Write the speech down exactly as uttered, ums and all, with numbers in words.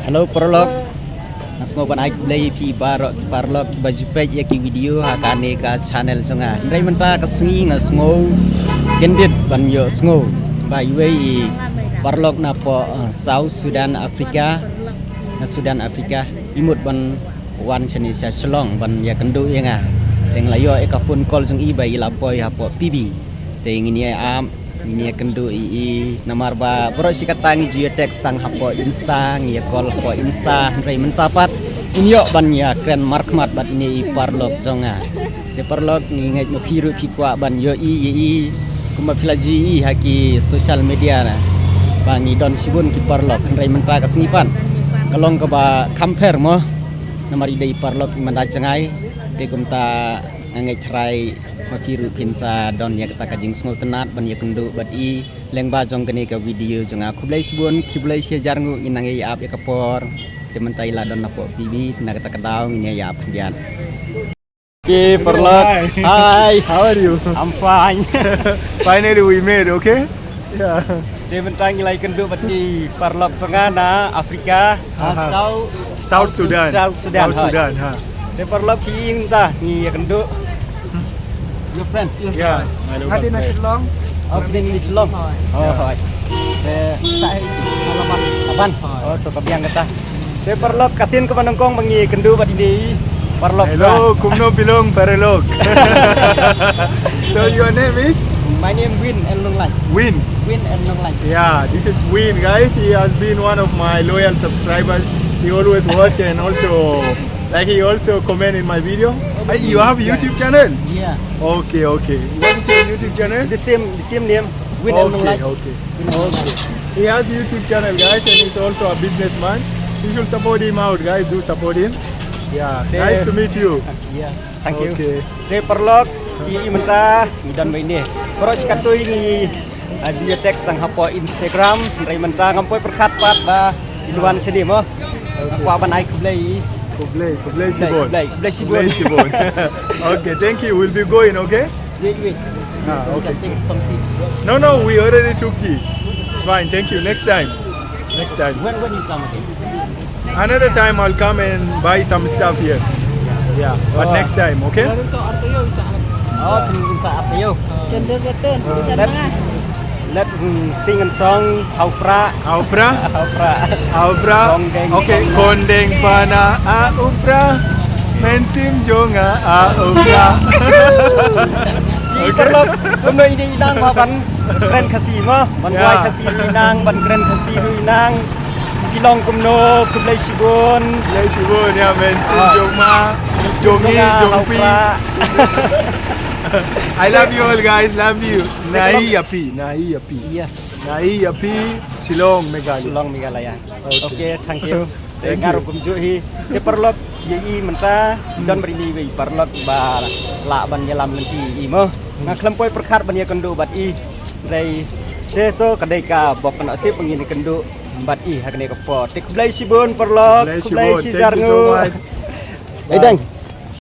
Hello paralok. Nga sngew ban ai khublei ïa phi baroh ki paralok kiba ju peit ïa ki video ha kane ka channel jong nga. Hynrei mynta ka sngi nga sngew kyndit ban ïohsngew ba iwei i paralok na poh, uh, South Sudan, Africa, na Sudan, Africa, i mut ban wan shane sha Shillong ban ïakynduh ïa nga. Te nga la ïoh ïa ka phone call jong i ba i la poi hapoh P B. Te ngin ïa ap, ngin ïakynduh ïa i, namar ba baroh shi katta ngi ju ïa text tang hapoh Insta, ngi ïa call hapoh Insta, hynrei mynta pat ngin ïoh ban ïakren markhmat bad ine i paralok jong nga. Te paralok, ngi ngeit ma phi ruh phi kwah ban ïohi ïa i, kumba phi la ju ïohi ha ki social media na. Ba ngi don shibun ki paralok, hynrei mynta ka sngi pat ka long kaba kham pher mo. Namar i dei i paralok i manda jngai, te kumta nga ngeit tharai ma phi ruh phin sa don ïa kata ka jingsngewtynnat ban ïakynduh bad i lyngba jong kane ka video jong nga. Khublei shibun, khublei shi hajar nguh, ngin nang ïa ap ïa ka por. Te mynta i la don hapoh P B, na kata ka daw ngin ïa ap khyndiat. Okay, paralok. Hi. Hi, how are you? I'm fine. Finally we met, okay? Yeah. Te mynta ngi la ïakynduh bad i paralok jong nga na Africa, ha, Aha. South, South Sudan. South Sudan, South ha. Sudan, ha. Te paralok, ki ïing ta ngi ïakynduh. Your friend? Yes, Yeah, sir. My local Nga dei na friend. Shillong. Oh, phi dei na Shillong. Hooid. Oh, Yeah. hooid. Te sa hi? Lapan. Lapan. Hooid. Oh, to ka biang kata. Te paralok, ka sien kaba nyngkong ba ngi ïakynduh bad ine i paralok. Hello, kumno phi long paralok? So your name is? My name Win N Nonglait. Win. Win N Nonglait. Yeah, this is Win, guys. He has been one of my loyal subscribers. He always watch and also, like, he also comment in my video. Uh, you have a Yeah. YouTube channel? Yeah. Okay, okay. What is your YouTube channel? The same, the same name. Win N Okay, Nonglait. okay. Okay. He has a YouTube channel, guys, and he's also a businessman. You should support him out, guys. Do support him. Yeah. Te- Nice to meet you. Yeah. Thank you. Okay. Te paralok, ki ïa mynta ngi don bad ine. Baroh shi katto ngi, ah, ju ïa text tang hapoh Instagram, hynrei mynta ngam poi pyrkhat pat ba in wan shane mo. Okay. Kwah ban ai khublei. Khublei, khublei shibun. Khublei, khublei shibun. Khublei shibun. Okay, thank you. We'll be going, okay? Wait, wait. Ah, We okay. can take some tea. No, no, we already took tea. It's fine. Thank you. Next time. Next time. When, when you come again? Another time I'll come and buy some stuff here. Yeah, but Oh. next time, okay? Oh, kung sa apayo. Sendok betul. Let's, let's, mm, sing a song. Hau pra. Hau pra? Hau pra. Hau pra. Kong deng, Okay, kong kong deng pana, ah, u pra. Mynsiem jong nga, ah, u pra. Ïa paralok, kumno ine i nang ma ban kren Khasi mo, ban Yeah. duwai Khasi ine i nang, ban kren Khasi ine i nang. Phi long kumno, khublei shibun. Khublei shibun, ïa, mynsiem Ah. jong ma, jong i, jong phi. Hau pra. I love you all, guys, love you. Nahi ïa phi, nahi ïa phi. Yes. Nahi ïa phi, Shillong, Meghalaya. Shillong, Meghalaya. Okay. Okay, thank you. Thank Nga you. ruh kumjuh hi. Te paralok, ïa i mynta, Hmm. don bad ine i paralok ba lah ban ïalam lynti ïa i mo. Nga khlem poi pyrkhat ban ïakynduh bad i. Dei, te to ka dei ka bok ka nasib ba ngin ïakynduh bad i ha kane ka por. Te khublei shibun paralok, Khublei khublei shibun. shi Thank jar you so ngu. much. Ei dang.